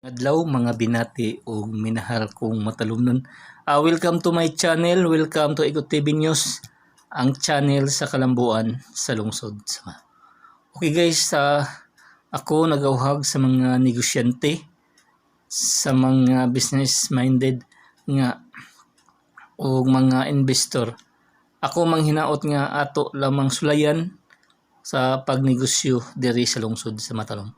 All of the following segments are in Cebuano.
Adlaw, mga binati ug minahal kong matalumnon. Welcome to my channel, welcome to Ikot TV News, ang channel sa kalambuan sa lungsod. Okay guys, ako nagauhag sa mga negosyante, sa mga business minded nga o mga investor. Ako manghinaot nga ato lamang sulayan sa pagnegosyo diri sa lungsod sa Matalom.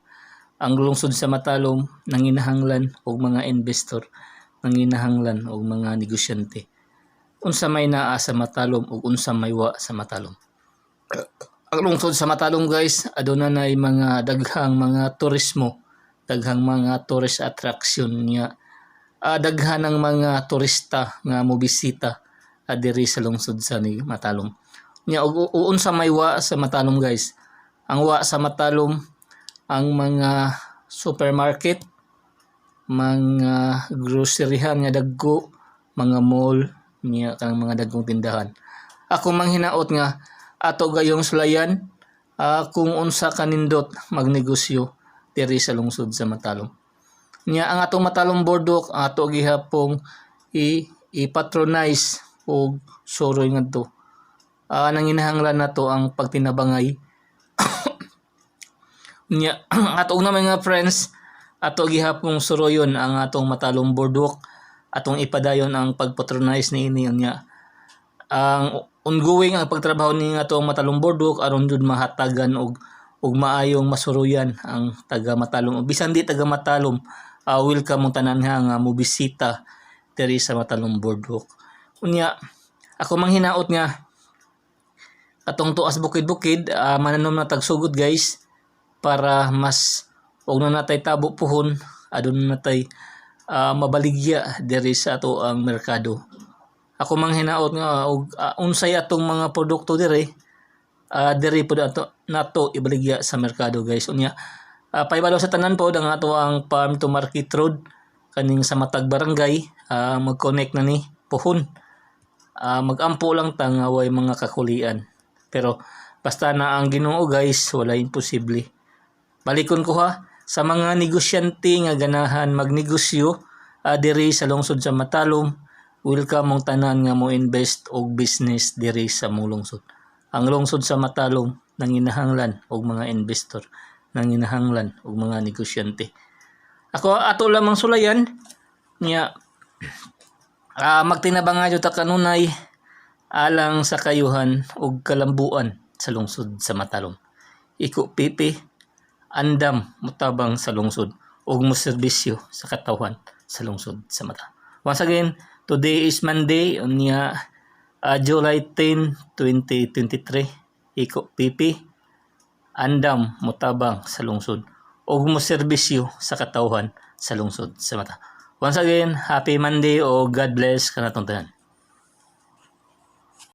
Ang lungsod sa Matalom nanginahanglan og mga investor, nanginahanglan og mga negosyante. Unsa may naa sa Matalom ug unsa may wa sa Matalom? Ang lungsod sa Matalom, guys, aduna nay mga daghang mga turismo, daghang mga tourist attraction nga daghan ang mga turista nga mobisita diri sa lungsod sa ni Matalom. Nya ug unsa may wa sa Matalom, guys? Ang wa sa Matalom, ang mga supermarket, mga groceryhan nga dagko, mga mall, niya kanang mga dagkong tindahan. Ako manghinaot nga ato gayong sulayan kung unsa kanindot magnegosyo diri sa lungsod sa Matalom. Nya ang atong Matalom Boardwalk, ato gihapong i i-patronize og suroy ngadto. Nanginahanglan nato ang pagtinabangay. Nya ato na mga friends, ato gihapong suroyon ang atong Matalom Boardwalk, atong ipadayon ang pagpatronize niini. Nya ang ongoing ang pagtrabaho ni atong Matalom Boardwalk aron jud mahatagan og maayong masuruyan ang taga Matalom. Bisan di taga Matalom, welcome mong tanan ha nga mobisita diri sa Matalom Boardwalk. Unya ako manghinaot nga atong tuas bukid-bukid, mananom na tagsugod, guys, para mas og na natay tabo puhon, aduna natay mabaligya diri sa ato ang merkado. Ako manghinaot nga og unsay atong mga produkto diri, diri pud ato nato ibaligya sa merkado, guys. Unya pahibalo sa tanan pod ang ato ang farm to market road kaning sa matag barangay, mag-connect na ni puhon. Magampo lang ta nga way mga kakulian, pero basta na ang Ginoo, guys, wala imposible. Balikon ko ha, sa mga negosyante nga ganahan magnegosyo diri sa lungsod sa Matalom, welcome mong tanan nga mo invest og business diri sa mong lungsod. Ang lungsod sa Matalom nanginahanglan og mga investor, nanginahanglan og mga negosyante. Ako ato lamang sulayan nya magtinabangay ta kanunay alang sa kayuhan ug kalambuan sa lungsod sa Matalom. Iko pipi, andam mutabang sa lungsod ug moserbisyo sa katawhan sa lungsod sa Mata. Once again, today is Monday, unya July 10, 2023. Iko pipi, andam mutabang sa lungsod ug moserbisyo sa katawhan sa lungsod sa Mata. Once again, happy Monday o God bless kanatong tanan.